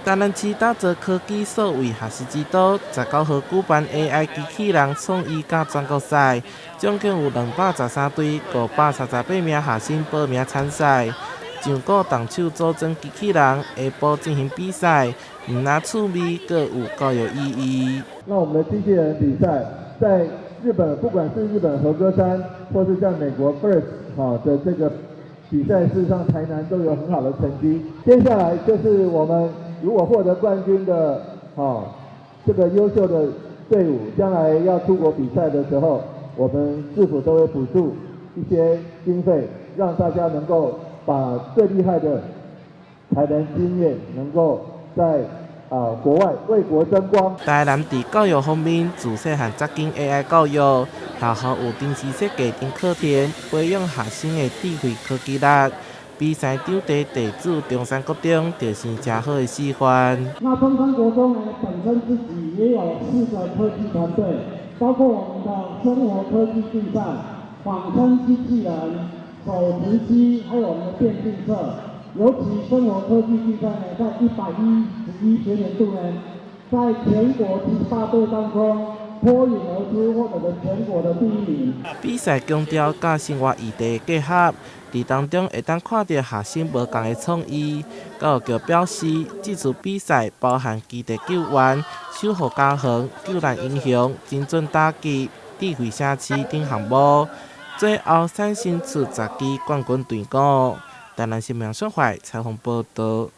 台南市打造科技數位學習之都，19號舉辦 AI 機器人創意佮全國賽，總共有213隊，538名學生報名參賽。上古動手組裝機器人，下晡進行比賽，毋但趣味，閣有教育意義。那我們的機器人比賽，在日本，不管是日本和歌山，或是在美國 FIRST 好的這個比賽，事實上台南都有很好的成績。接下來就是我們如果獲得冠軍的，好這個優秀的隊伍，將來要出國比賽的時候，我們市府都會補助一些經費，讓大家能夠把最厲害的台南經驗，能夠在國外為國爭光。台南佇教育方面，自細漢扎緊 AI 教育，學校有程式設計等課程，培養學生的智慧科技力。比賽場地地主中山國中，就是誠好的示範。那中山國中呢，本身自己也有四個科技團隊，包括我們的生活科技競賽、仿生機器人、手提機，還有我們的電競社。尤其生活科技競賽呢，在111學年度呢，在全國78隊當中脫穎而出，獲得了全國的第一名。比賽強調佮生活議題結合，佇當中會當看著學生無仝的創意。教育局表示，這次比賽包含基地救援、守護家園、救難英雄、精準打擊、智慧城市等項目，最後產生出10支冠軍隊伍。台南新聞採訪報導。